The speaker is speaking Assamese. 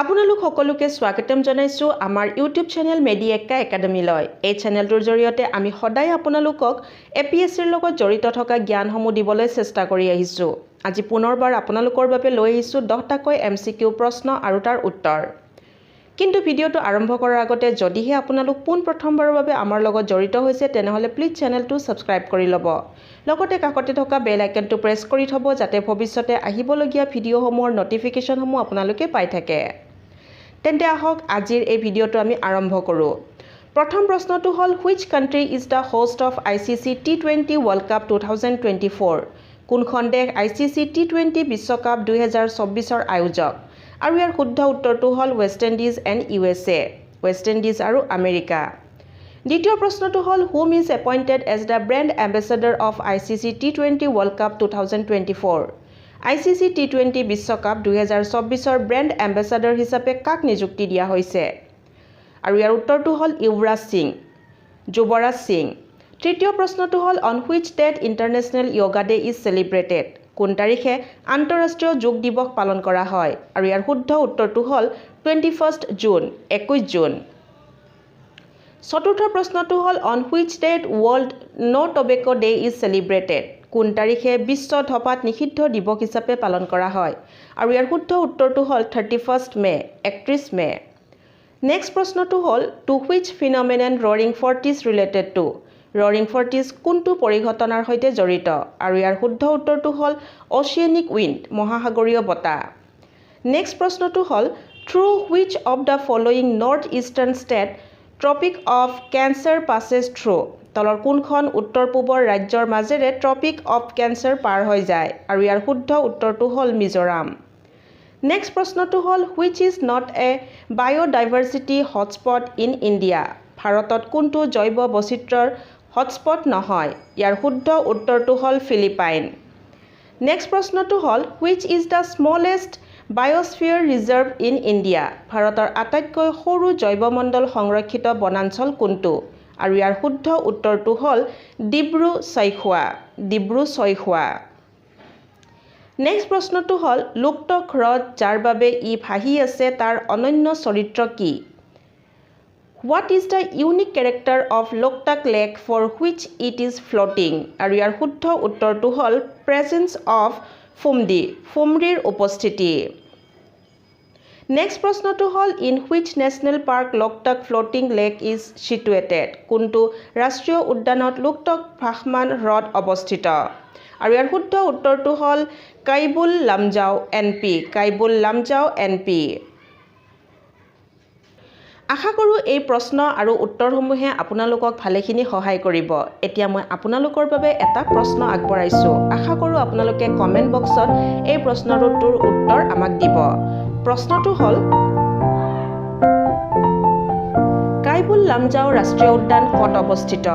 আপোনালোক সকলোকে স্বাগতম জনাইছোঁ আমাৰ ইউটিউব চেনেল মেডি এক্কা একাডেমীলৈ। এই চেনেলটোৰ জৰিয়তে আমি সদায় আপোনালোকক এপিএছচিৰ লগত জড়িত থকা জ্ঞানসমূহ দিবলৈ চেষ্টা কৰি আহিছোঁ। আজি পুনৰবাৰ আপোনালোকৰ বাবে লৈ আহিছোঁ 10টাকৈ এমচিকিউ প্ৰশ্ন আৰু তাৰ উত্তৰ। কিন্তু ভিডিঅ'টো আৰম্ভ কৰাৰ আগতে যদিহে আপোনালোক পোনপ্ৰথমবাৰৰ বাবে আমাৰ লগত জড়িত হৈছে, তেনেহ'লে প্লিজ চেনেলটো ছাবস্ক্ৰাইব কৰি ল'ব। লগতে কাষতে থকা বেল আইকনটো প্ৰেছ কৰি থ'ব, যাতে ভৱিষ্যতে আহিবলগীয়া ভিডিঅ'সমূহৰ ন'টিফিকেশ্যনসমূহ আপোনালোকে পাই থাকে। তেন্তে আহক, আজিৰ এই ভিডিঅ'টো আমি আৰম্ভ কৰোঁ। প্ৰথম প্ৰশ্নটো হ'ল, Which country is the host of ICC T20 World Cup 2024? কোনখন দেশ আইচিচি টি20 বিশ্বকাপ 2024ৰ আয়োজক? আৰু ইয়াৰ শুদ্ধ উত্তৰটো হ'ল West Indies and USA, West Indies আৰু আমেৰিকা। দ্বিতীয় প্ৰশ্নটো হ'ল, Whom is appointed as the brand ambassador of ICC T20 World Cup 2024? ICC T20 বিশ্বকাপ 2024ৰ ব্ৰেণ্ড এম্বেচাডাৰ হিচাপে কাক নিযুক্তি দিয়া হৈছে? আৰু ইয়াৰ উত্তৰটো হ'ল য়ুৱৰাজ সিং, যুৱৰাজ সিং। তৃতীয় প্ৰশ্নটো হ'ল, On which date International Yoga Day is celebrated? কোন তাৰিখে আন্তঃৰাষ্ট্ৰীয় যোগ দিৱস পালন কৰা হয়? আৰু ইয়াৰ শুদ্ধ উত্তৰটো হ'ল 21 জুন, 21 জুন। চতুৰ্থ প্ৰশ্নটো হ'ল, On which date World No Tobacco Day is celebrated? কোন তাৰিখে বিশ্ব ধপাত নিষিদ্ধ দিৱস হিচাপে পালন কৰা হয়? আৰু ইয়াৰ শুদ্ধ উত্তৰটো হ'ল 31 মে', 31 মে'। নেক্সট প্ৰশ্নটো হ'ল, To which phenomenon Roaring Forties related to? Roaring Forties কোনটো পৰিঘটনাৰ সৈতে জড়িত? আৰু ইয়াৰ শুদ্ধ উত্তৰটো হ'ল অচিয়েনিক উইণ্ড, মহাসাগৰীয় বতাহ। নেক্সট প্ৰশ্নটো হ'ল, Through which of the following North Eastern state Tropic of Cancer passes through? তলৰ কোনখন উত্তৰ পূবৰ ৰাজ্যৰ মাজেৰে ট্ৰপিক অফ কেঞ্চাৰ পাৰ হৈ যায়? আৰু ইয়াৰ শুদ্ধ উত্তৰটো হ'ল মিজোৰাম। নেক্সট প্ৰশ্নটো হ'ল, Which is not a biodiversity hotspot in India? ভাৰতত কোনটো জৈৱ বৈচিত্ৰ্যৰ হটস্পট নহয়? ইয়াৰ শুদ্ধ উত্তৰটো হ'ল ফিলিপাইন। নেক্সট প্ৰশ্নটো হ'ল, Which is the smallest biosphere reserve in India? ভাৰতৰ আটাইতকৈ সৰু জৈৱমণ্ডল সংৰক্ষিত বনাঞ্চল কোনটো? আৰু ইয়াৰ শুদ্ধ উত্তৰটো হ'ল ডিব্ৰু ছৈখোৱা, ডিব্ৰু ছৈখোৱা। নেক্সট প্ৰশ্নটো হ'ল, লোকটক হ্ৰদ যাৰ বাবে ই ভাহি আছে তাৰ অনন্য চৰিত্ৰ কি? What is the unique character of Loktak Lake for which it is floating? আৰু ইয়াৰ শুদ্ধ উত্তৰটো হ'ল প্ৰেজেঞ্চ অফ ফুমডি, ফুমৰিৰ উপস্থিতি। নেক্সট প্ৰশ্নটো হ'ল, In which national park Loktak floating lake is situated? কোনটো ৰাষ্ট্ৰীয় উদ্যানত লোকটক ভাসমান হ্ৰদ অৱস্থিত? আৰু ইয়াৰ শুদ্ধ উত্তৰটো হ'ল কাইবুল লামজাও এনপি, কাইবুল লামজাও এনপি। আশা কৰোঁ এই প্ৰশ্ন আৰু উত্তৰসমূহে আপোনালোকক ভালেখিনি সহায় কৰিব। এতিয়া মই আপোনালোকৰ বাবে এটা প্ৰশ্ন আগবঢ়াইছোঁ। আশা কৰোঁ আপোনালোকে কমেণ্ট বক্সত এই প্ৰশ্নটোৰ উত্তৰ আমাক দিব। প্ৰশ্নটো হ'ল, কাইবুল লামজাও ৰাষ্ট্ৰীয় উদ্যান ক'ত অৱস্থিত?